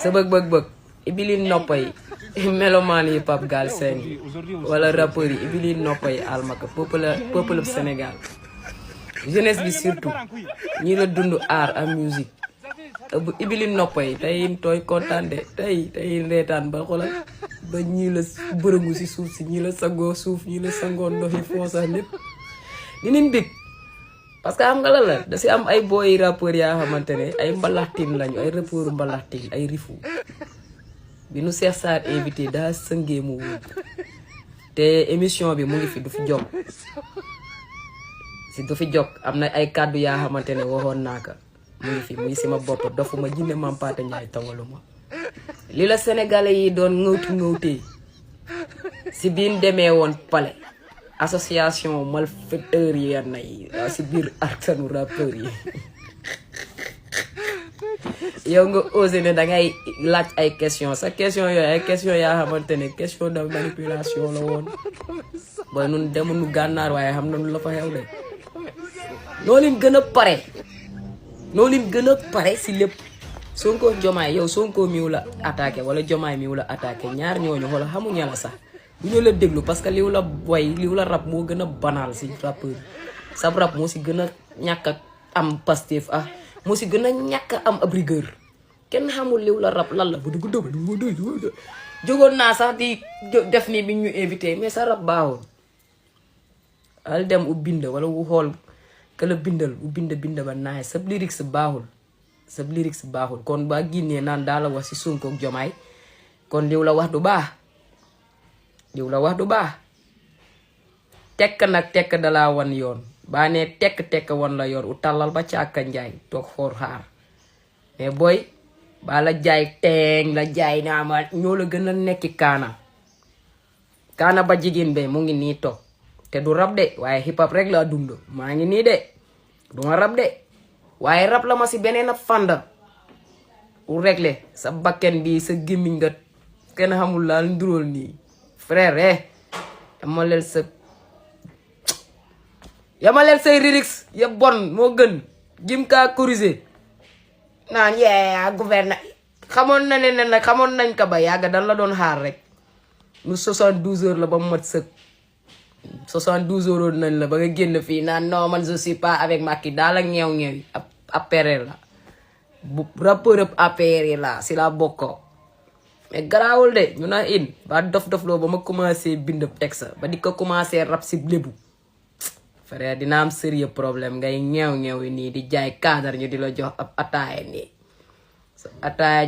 sa bëgg ibili noppay melomaan yi Pape Galsen wala rappeurs yi ibili noppay almaka peuple Sénégal jeunesse bi surtout ñi la dund art ak musique bu ibili noppay tey tooy kontaan de tey reetaan ba xoolal ba ñii la bërëngu si suuf si ñii la sangoo suuf ñii la sangoo ndox yi foosa lépp dinañ bég parce que xam nga la da si am ay booy rappeurs yaa xamante ne ay mbalaxtin lañu ay rappeurs mbalaxtin ay rifu bi nu Cheikh Sarr invité daa sëngee mu wóor te émission bi mu ngi fi du fi jog si du fi jog am na ay kàddu yaa xamante ne waxoon naa ko mu ngi fi muy sama bopp dofuma jinne Mampate Ndiaye tangaluma li la sénégalais yi doon ngawtee si biin demee woon palais association malfaiteur yi yenn yi si biir artanu rappeur yi yow nga osé ne dangay laaj ay question sa question yooyu ay question yaa xamante ne question de manipulation la woon booy nun demunu gànnaar waaye xam na nu la fa xew de noo leen gën a pare si lépp Sonko Jomaay yow Sonko miw la attaqué wala Jomaay miw la attaqué ñaar ñooñu xoolal xamuñu la sax bu ñu la déglu parce que liw la boy liw la rap moo gën a banal si rappeur sab rap moo si gën a ñàkk a am Pastef moo si gën a ñàkk a am ab rigueur kenn xamul liw la rap lan la bu dugg jógoon naa sax di def ni bi ñu invité mais sa rap baaxul al dem u bind wala wu xool que la bindal u bind ba naay sab lyrics baaxul kon ba génnee naan daa la wax si Sonko ak Jomaay kon liw la wax du baax tekk nag tekk dalaa wan yoon baa ne tekk wan la yoon u tàllal ba càkka njaay toog xoor xaar mais booy baa la jaay teeñ la jaay naa ma ñoo la gën a nekki kaana ba jigéen be mu ngi nii toog te du rab de waaye hip hop rek laa dund maa ngi nii de duma rab de waaye rab la ma si beneen ab fanda u réglé sa bakken bi sa gémmiñ nga kenn xamul laal nduróol nii frère yamaleel say lyrics ya bon moo gën jim kaa corriger naan yee gouverneur xamoon na ne nag xamoon nañ ko ba yàgg dan la doon xaar rek nu 72 heures la ba mu mat sëkk 72 heures nañ la ba nga génn fii naan non man je suis pas avec Macky daal ak ñeew yi ab APR la bu rappeur ab APR yi la si la bokkoo mais garaawul de ñu naa in ba dof loo ba ma commencé bind texte ba di ko commencé rap si lébu frère dina am sérieux problème ngay ñeew yi nii di jaay cadre ñu di la jox ab ataaya nii ataaya